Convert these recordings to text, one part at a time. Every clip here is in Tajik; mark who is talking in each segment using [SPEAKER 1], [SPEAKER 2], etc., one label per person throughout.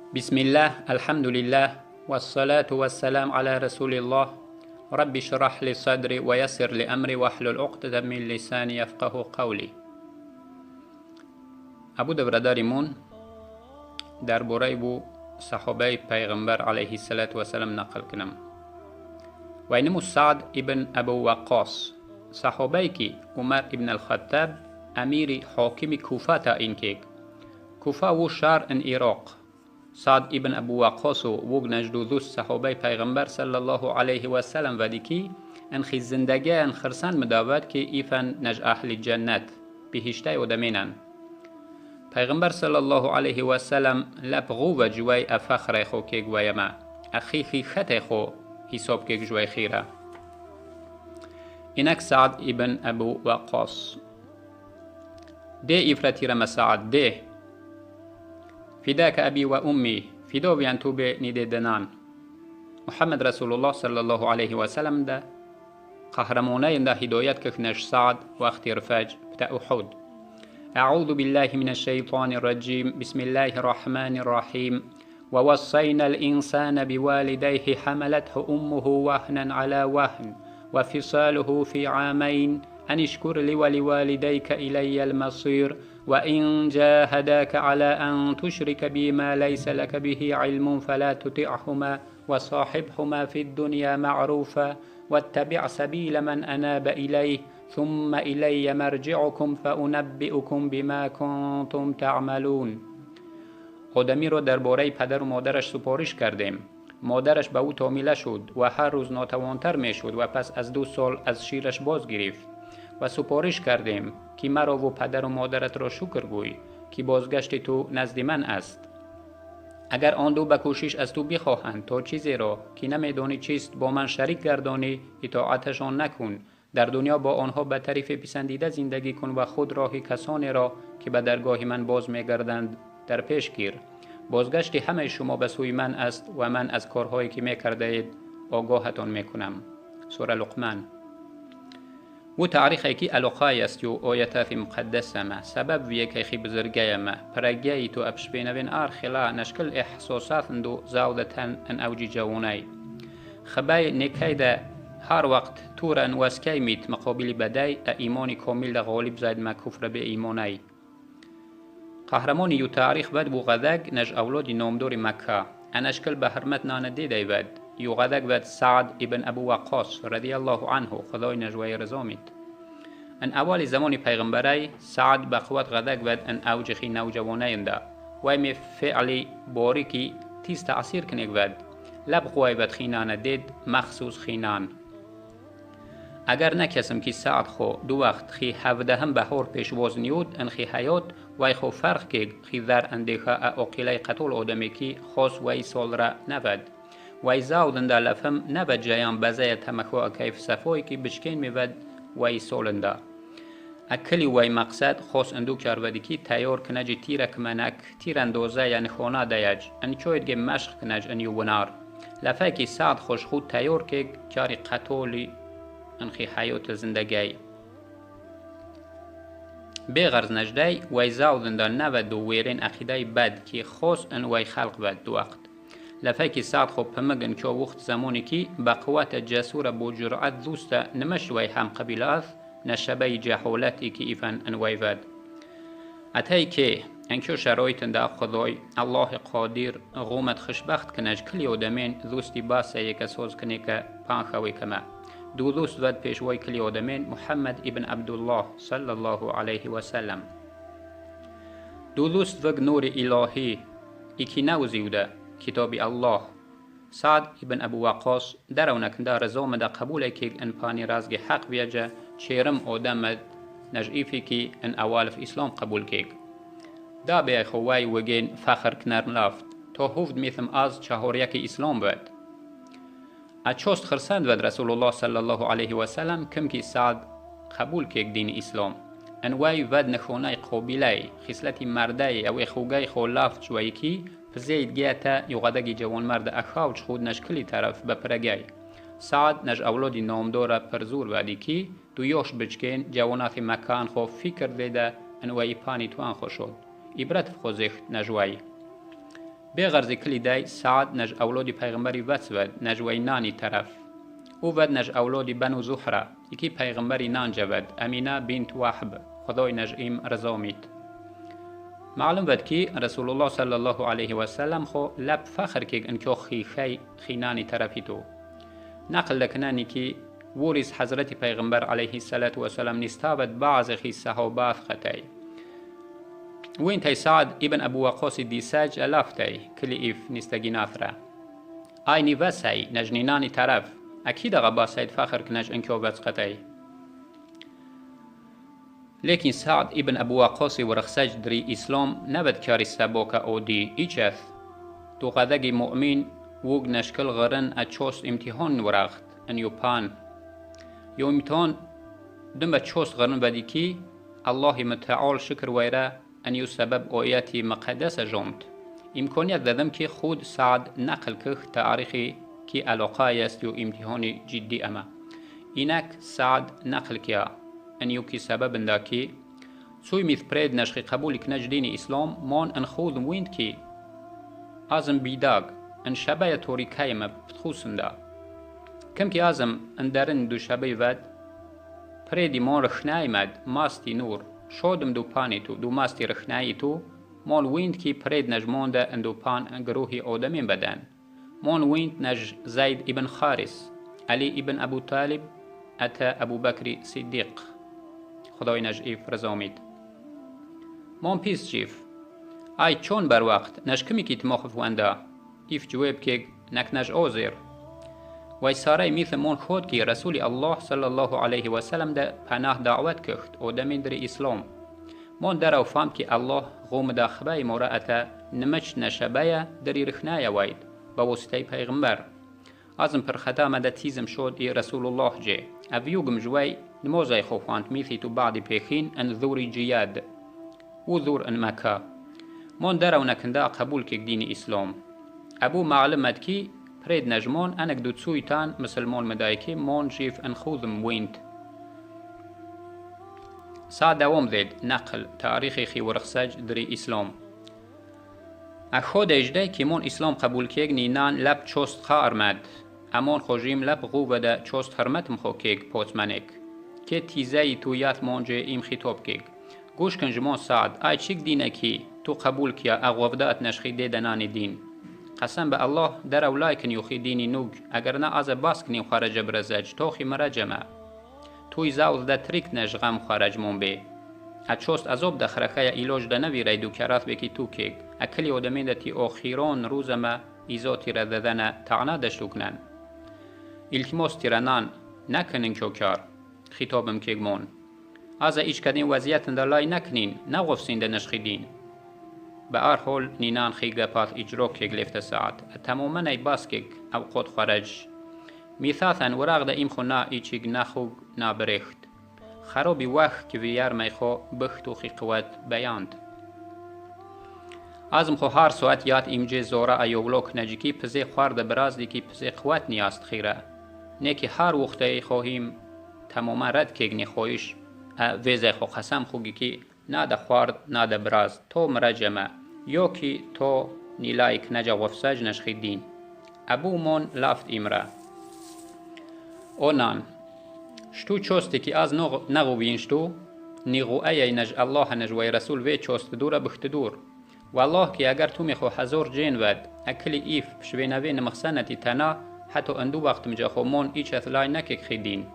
[SPEAKER 1] بسم الله، الحمد لله، والصلاة والسلام على رسول الله. رب اشرح لي صدري ويسر لي أمري واحلل عقدة من لساني يفقه قولي. Абу бародаримон дар бораи бу саҳобаи пайғамбар алайҳи салату вассалам нақл кунам. Вайнаму Саъд ибн Абу Ваққос, саҳобае ки Умар ибн Алхаттаб амири ҳокими Куфа таъин кек. Куфа ву шаҳр ин Ироқ. Саъд ибн Абу Ваққосу вуг наҷдудуст саҳобаи пайғамбар саллаллоҳу алайҳи вассалам вади ки анхи зиндагиан хирсанд медавад ки ифан наж аҳли ҷаннат биҳиштаи одаменанд. Пайғамбар саллаллоҳу алайҳи вассалам лаб ғува ҷувай афахрай хо кек ваяма ахи хихате хо ҳисоб кек ҷувай хира. Инак Саъд ибн Абу Ваққос де ифратирама Саъд де фидака аби ва умми фидовиян тубе нидеданан. Муҳаммад Расулуллоҳ саллаллоҳу алайҳи вассалам да қаҳрамонаинда ҳидоят кихнаш Саъд вақти рфаҷ пта Уҳуд. أعوذ بالله من الشيطان الرجيم، بسم الله الرحمن الرحيم. ووصينا الإنسان بوالديه حملته أمه وهنا على وهن وفصاله في عامين أن اشكر لي ولوالديك إلي المصير وإن جاهداك على أن تشرك بي ما ليس لك به علم فلا تطعهما وصاحبهما في الدنيا معروفا واتبع سبيل من أناب إليه ثم إلي مرجعكم فأنبئكم بما كنتم تعملون. آدمی را درباره پدر و مادرش سپارش کردیم. مادرش به او تامیله شد و هر روز ناتوانتر می شد و پس از 2 سال از شیرش باز گرفت و سپارش کردیم که مرا و پدر و مادرت را شکر گوی که بازگشت تو نزد من است. اگر آن دو به کوشش از تو بخواهند تا چیزی را که نمیدانی چیست با من شریک گردانی، اطاعتشان نکن. در دنیا با آنها به طریف پسندیده زندگی کن و خود راه کسانی را که به درگاه من باز میگردند در پیش گیر. بازگشت همه شما به سوی من است و من از کارهایی که میکرده اید آگاهتان میکنم. سوره لقمان. و تاریخی که علاقه است و آیات مقدسه ما سبب ویکی خی بزرگی ما پرگی تو ابشبینوین آرخلا نشکل احساسات دو زاودتن ان اوجی جوانای خبای نکیده هر وقت تورن واسکی میت مقابل بدای ایمان کامل ده غالب زاید ما کفر به ایمانای. قهرمان یو تاریخ بد بو غذاق نج اولاد نامدار مکه انشکل به حرمت نانه دیده بد یو غذاق بد سعد ابن ابو وقاص رضی الله عنه خدای نجوای رضا مید. ان اول زمان پیغمبری سعد به قوت غذاق بد ان اوج خی نوجوانه ده وای می فعلی باریکی تیز تاثیر کنیگ بد لب قوای بد خینانه دید مخصوص خینان. اگر نکسم که سعد خو دو وقت خی 17 بهار پیشواز نیود ان خی حیات وای خو فرق که خی در اندیخه اقیله قتل آدمی که خاص وای سال را نبد وای زاودنده لفم نبد جایان بزای تمخوا کیف صفایی که بشکین میبد وای سالنده. اکلی وای مقصد خاص اندو کروده که تیار کنج تیرک منک تیر اندازه یعنی خانه دیج ان چوید مشق کنج ان یونار لفه که سعد خوش خود تیار که کاری قتولی انخی حیات زندگی. بغرض نجدی وی زاودنده نود دو ویرین عقیده بد که خاص ان وی خلق بد دو وقت لفه که سعد خوب پمگن که وقت زمانی که با قوت جسور با جرأت دوست نمش وی هم قبیله است نشبه جهالتی که ایفن ان وی بد. اتای که انکو شرایط ده خدای الله قادر غومت خوشبخت کنج کلی آدمین دوستی باسه یک ساز کنه که پانخوی کمه دو دوست ود پیشوای کلی آدمین محمد ابن عبدالله صلی الله علیه و سلم. دو دوست وگ نور الهی ایکی نوزیوده کتاب الله. سعد ابن ابو وقاص درونکنده رضا ده قبول که ان پانی رازگ حق بیجه چیرم آدم نجیفی که ان اولف اسلام قبول کیک. دا به خوای وگین فخر کنرم لافت تا هفت میثم از 4 اسلام بود. اچوست خرسند ود رسول الله صلی الله علیه و سلم کم کی سعد قبول کیک دین اسلام ان وای ود نخونه قبیله خصلت مرده او خوگای خلافت جوی کی پزید گیتا یوغدگی جوان مرد اخاوچ خود نشکلی طرف به پرگی. سعد نج اولاد نامدار پرزور ودی کی دو یاش بچکین جوانات مکان خو فکر دیده ان وای پانی توان خو شد عبرت خوزخت نجوی. بغرض کلی دی سعد نج اولاد پیغمبری وصود نجوی نانی طرف او ود نج اولاد بنو زهره یکی پیغمبری نان جود امینه بنت وحب خدای نج ایم رضا مید. معلوم ود کی رسول الله صلی الله علیه و سلم خو لب فخر که انکو خی خینانی طرفی تو نقل دکنانی کی ورث حضرت پیغمبر علیه الصلاة والسلام نستابد بعض خی صحابه خطی وين تي سعد ابن ابو وقاص دیسج الافتی کلی ایف نستگی نافره آی نیوسی نجنینانی طرف اکید غبا سید فخر کنج انکو وزقتی. لیکن سعد ابن ابو وقاص ورخسج دری اسلام نبد کاری سباک اودی ایچث تو قدگی مؤمن وگ نشکل غرن اچوست امتحان ورخت ان یوپان یو امتحان دم چوست غرن بدی کی الله متعال شکر ویره ان یو سبب آیاتی مقدس جامد. امکانیت دادم که خود سعد نقل که تاریخی که علاقه است یو امتحان جدی اما اینک سعد نقل کیا ان یو کی سبب اندا کی سوی میث پرید نشخی قبول کنج دین اسلام مان ان خود ویند کی ازم بیداگ ان شبه توریکای ما بتخوسندا کم کی ازم ان درن دو شبه ود پریدی مان رخنایمد ماستی نور شادم دو پانی تو دو ماستی رخنایی تو مان ویند کی پرید نجمانده ان دو پان گروهی آدمین بدن مان ویند نج زید ابن خارس علی ابن ابو طالب اتا ابو بکر صدیق خدای نج ایف رضامید. مان پیس جیف ای چون بر وقت نج کمی کی تماخف ونده ایف جواب که نک نج آزر وی ساره میث مان خود کی رسول الله صلی الله علیه و سلم ده پناه دعوت کخت آدمین در اسلام مان در او فهم که الله غوم ده خبه مورا اتا نمچ نشبه دری رخنای وید با واسطه پیغمبر ازم پر خطا مده تیزم شد ای رسول الله جه اویوگم جوی نمازای خوفاند میثی تو بعد پیخین ان ذوری جیاد و ذور ان مکه مان در او نکنده قبول که دین اسلام ابو معلمت کی پرید نجمان انک دو تسویتان مسلمان مدایکی مان جیف ان خوذم ویند. سا دوام دید نقل تاریخی خی ورخسج دری اسلام اخود اجده که مان اسلام قبول کیگ نینان لب چوست خارمد امان خوشیم لب غوبه ده چوست حرمتم خو کیگ پوتمنک که تیزه تو یات مانجه ایم خطاب کیگ گوش کنجمان سعد ای چیک دینه کی تو قبول کیا اغوفدات نشخی دیدنان دین قسم به الله در اولای کن یوخی دینی نوگ اگر نه از باس کنیم خارج برزج توخی مرجمه توی زاوز ده تریک نش غم خارج مون بی اچوست عذاب ده خرخه ایلاج ده نویره دو کرات بکی تو کیگ اکلی آدمین ده تی آخیران روزمه ایزا تیره ددنه تعنه دشتو کنن التماس تیرنان نکنن کار خطابم کیگ مون از ایچ کدین وضعیت ده لای نکنین نغفسین ده نشخی دین به هر حال نینان خی گپات اجرا کیگ لفت ساعت تماما ای باس کیگ اوقات خارج میثاثن وراغ ده ایم خو نا ایچیگ نخوگ نابرخت خرابی وقت که ویر میخو بخت و خی قوت بیاند ازم خو هر ساعت یاد ایمجه زوره ایولاک نجیکی پزه خورده براز دیکی پزه قوت نیاست خیره نه که هر وقت خواهیم تماما رد کیگ نخواهیش ویزه خو قسم خوگی که نه ده خورد نه ده براز تو مرجمه یا که تو نیلایک نجا وفسج نشخی دین ابو مان لفت ایمره اونان شتو چوستی که از نغوین شتو نیغو ای نج الله نج وی رسول وی چوست دوره بخت دور والله که اگر تو میخو هزار جین ود اکلی ایف پشوینوی نمخسنتی تنا حتی اندو وقت مجا خو مان ایچ اثلای نکک خیدین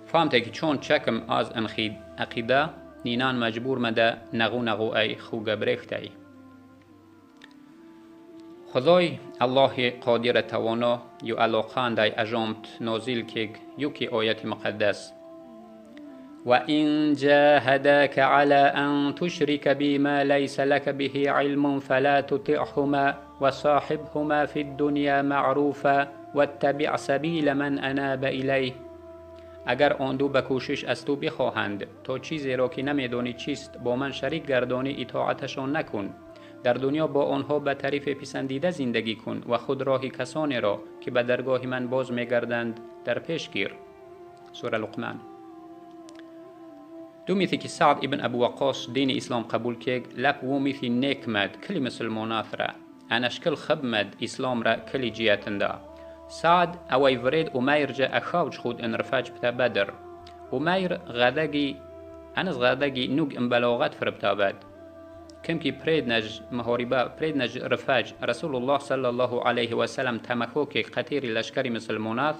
[SPEAKER 1] فهمته که چون چکم از انخید عقیده نینان مجبور مده نغو نغو ای خوگه برخته. خدای الله قادر توانا یو علاقه ای اجامت نازل کیگ یو کی آیت مقدس وإن جاهداك على أن تشرك بي ما ليس لك به علم فلا تطعهما وصاحبهما في الدنيا معروفا واتبع سبیل من اناب الیه. اگر آن دو به کوشش از تو بخواهند تا چیزی را که نمیدانی چیست با من شریک گردانی اطاعتشان نکن. در دنیا با آنها به طریف پسندیده زندگی کن و خود راه کسانی را که به درگاه من باز میگردند در پیش گیر. سوره لقمان. دو میثی که سعد ابن ابو وقاص دین اسلام قبول کیگ لپ و میثی نیک مد کلی مسلمانات را انشکل خب مد اسلام را کلی جیتندا. سعد اوی ورید امیر جا اخاوج خود ان رفاج بتا بدر. امیر غدگی انز غدگی نوگ ان بلاغت فربتابد. كم كي بريد نج مهوربا بريد نج رفاج رسول الله صلى الله عليه وسلم تمخوك قتير لشكر مسلمانات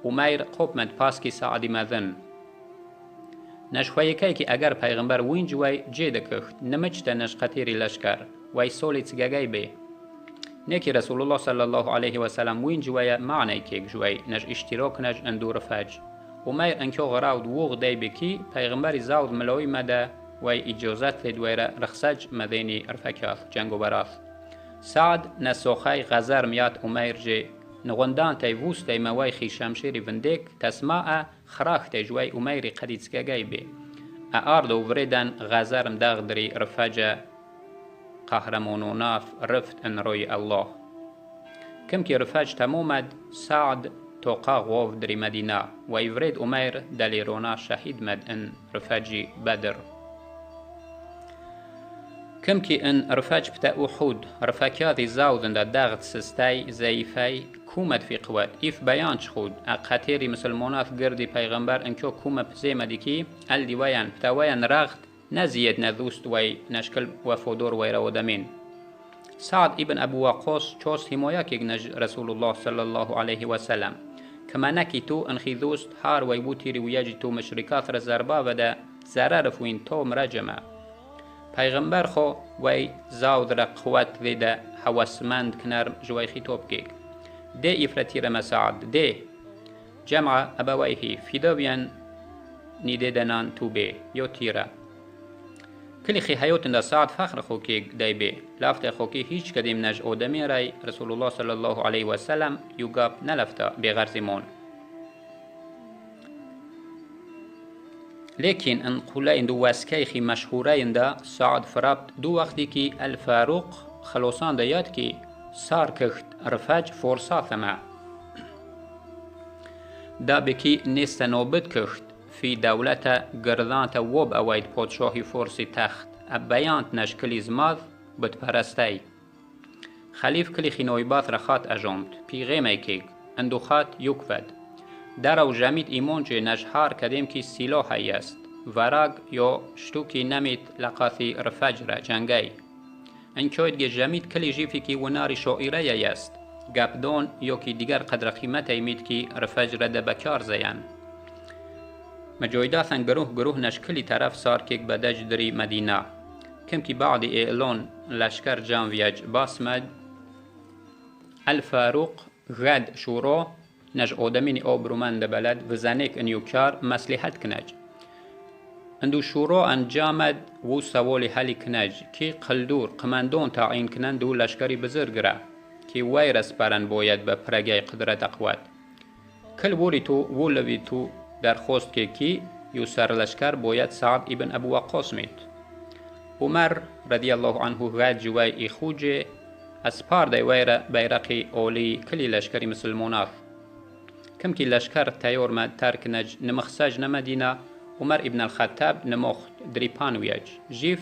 [SPEAKER 1] امیر قوب مد پاسکی سعد مذن. نشخوی که اگر پیغمبر وینج وی جید کخت نمچت نش قتیر لشکر وی سولی تگگی بی. نکی رسول الله صلی الله علیه و سلم وینج وی معنی که جوی نش اشتراک نش اندور فج. امیر انکو غراود وغ دی بکی پیغمبر زاود ملوی مده وی اجازت دویره رخصج مدینی رفکاث جنگ و براث. سعد نسوخی غزر میات امیر جی نغندان تی ووست تی موای خی شمشیری وندک تسمع خراخ تی جوی امیری قدیتسکگی بی. اردو وریدن غزرم دغدری رفج قهرمانوناف رفت ان روی الله. کم کی رفج تمومد سعد توقا غوف دری مدینه و ایورید امیر دلیرونا شهید مد ان رفجی بدر. کم کی ان رفج بتا احد رفکاتی زاودن دا دغت سستی ضعیفی کومد فی قوت ایف بیانچ خود قطیری مسلمانات گردی پیغمبر انکو کومه پزیمدی کی ال دیوین بتاوین رغت نزید نذوست وی نشکل وفودور وی رودمین. سعد ابن ابو وقاص چوس حمایه که نج رسول الله صلی الله علیه و سلم کما نکی تو انخی دوست هار وی بوتیری ویجی تو مشرکات را ضربه و ضرر فوین تو مرجمه. پیغمبر خو وی زاود را قوت دیده حواسمند کنر جوی خطاب کیک. ده افرتی را مساعد ده جمع ابویه فداویان نیده دنان تو به یا تیره. کلی خی حیات دا سعد فخر خو کیک دی به لفت خو کی هیچ کدیم نج آدمی رای رسول الله صلی الله علیه و سلم یوگاب نلفتا به غرض. لیکن ان قوله اندو وسکی خی مشهوره انده سعد فرابت دو وقتی که الفاروق خلاصان ده یاد که سار کخت رفج فرصات ما دا بکی نیست نوبت کخت فی دولت گردانت وب اوید پادشاهی فرسی تخت ابیانت نشکلی زماد بتپرستی. خلیف کلی خینویبات رخات اجامد پیغیمه کیگ اندو خات یکفد. در او جمید ایمان چه نجهار کدیم که سلاح است ورگ یا شتوکی نمید لقاثی رفج را جنگی. انکاید که جمید کلی جیفی که وناری شاعره است گپدان یا که دیگر قدر قیمت ایمید که رفج را دبکار زین. مجایداتن گروه گروه نشکلی طرف سار که بدج دری مدینه. کم که بعد اعلان لشکر جانویج باسمد الفاروق غد شورا نج آدمین آبرومند بلد و زنک ان یوکار مصلحت کنج. اندو شورا انجامد و سوال حلی کنج که قلدور قمندان تعیین کنند دو لشکری بزرگ را که ویرس پرن باید به پرگه قدرت قوت. کل وری تو ولوی تو درخواست که کی یو سرلشکر باید سعد ابن ابو وقاص مید. عمر رضی الله عنه غد جوی ایخوجه از پار دی ویره بیرقی اولی کلی لشکری مسلمانات. کم کی لشکر تیار مد ترک نج نمخسج نمدینه عمر ابن الخطاب نمخت دریپان ویج جیف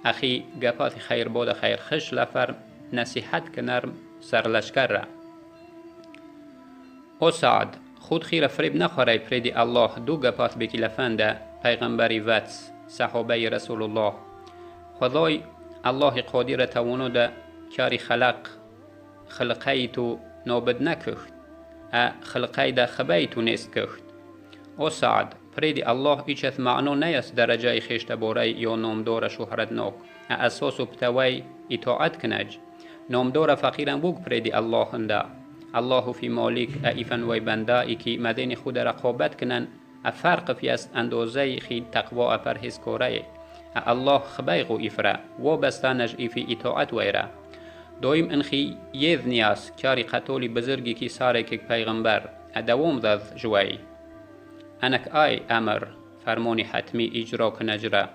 [SPEAKER 1] اخی گپات خیر بود خیر خش لفر نصیحت کنرم سرلشکر را. او سعد خود خیر فریب نخوری پریدی الله دو گپات بکی لفنده پیغمبری وطس صحابه رسول الله. خدای الله قادر توانو ده کاری خلق خلقی تو نابد نکخت خلقی ده خبی تو نیست کخت. او سعد پریدی الله ایچت معنا نیست درجه خیشت باره یا نامدار شهرت ناک اساس و پتوی اطاعت کنج. نامدار فقیرم بوگ پریدی الله انده الله فی مالک ایفن وی بنده ای که مدین خود رقابت کنن فرق فی است اندازه خی تقوا پرهیزکاره الله خبیغ و ایفره و بستانش ایفی اطاعت ویره. دایم انخی یذ نیاز کاری قتولی بزرگی که ساره که پیغمبر ادوام داد جوی. انک آی امر فرمانی حتمی اجرا کنجره.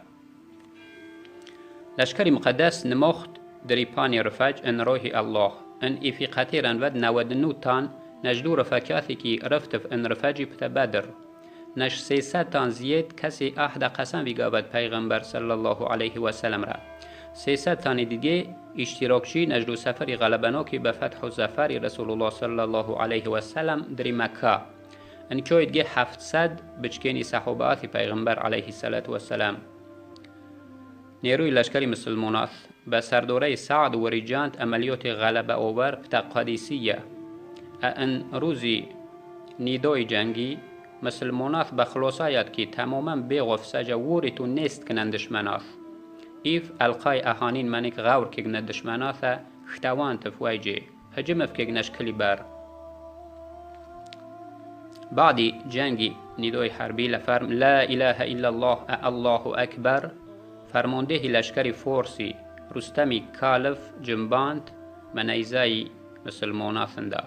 [SPEAKER 1] لشکر مقدس نماخت دریپانی رفج ان راه الله ان ایفی قطیرن ود 99 تان نجدو رفکاتی که رفتف ان رفجی پت بدر. نش 300 تان زید کسی عهد قسم ویگابد پیغمبر صلی الله علیه و سلم را. 300 تان دیگه اشتراکچی نجدو سفری غلبناکی به فتح و ظفر رسول الله صلی الله علیه و سلم در مکه. انکوی دیگه 700 بچکینی صحابات پیغمبر علیه الصلاة والسلام. نیروی لشکری مسلمانات به سردوره سعد و ریجانت عملیات غلبه آور پتا قادسیه. ان روزی نیدای جنگی مسلمانات به خلاصه که تماما بی غفصه جوری تو نیست کنند دشمنات. ایف القای اهانین منک غور کگن دشمنات اختوان تفویجه هجم افکگنش کلی بر. بعدی جنگی ندای حربی لفرم لا اله الا الله الله اکبر فرمانده لشکر فارسی رستمی کالف جنباند منیزای مسلمانات ده.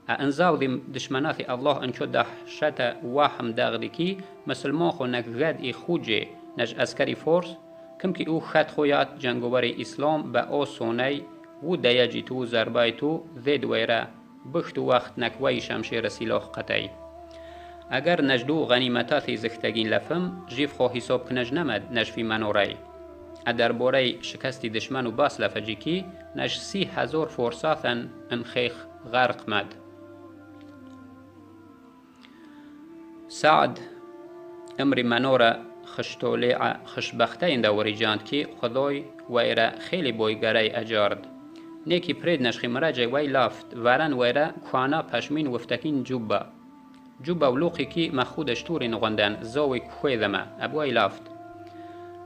[SPEAKER 1] انزاو دشمنات الله انچو دهشت وهم داغدی کی مسلمان خو نگد ای خوجه نج عسکری فارس کم که او خط خویات جنگوبر اسلام به آسانه و دیجی تو ضربه تو زد ویره بخت وقت نکوی شمشیر سلاح قطعی. اگر نجدو غنیمتات زختگین لفم جیف خو حساب کنج نمد نجفی منوری. درباره شکست دشمن و باس لفجی کی نج 30,000 فرساتن انخیخ غرق مد. سعد امر منوره خشتولی خشبخته این دوری جاند که خدای ویره خیلی بایگره اجارد. نیکی پرید نشخی مرجع وی لافت ورن ویره کوانا پشمین وفتکین جوبه. جوبه و لوقی که مخودش توری نغندن زاوی کویدمه ابوی لافت.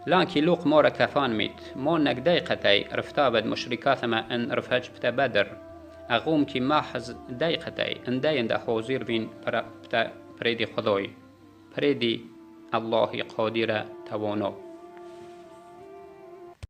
[SPEAKER 1] لانکی لوق مورا کفان میت ما نگدی قطعی رفتابد مشرکاتما ان رفج بتا بدر. اغوم که محض دی قطعی اندی انده حاضر بین پریدی خدای پریدی الله قادر توانا.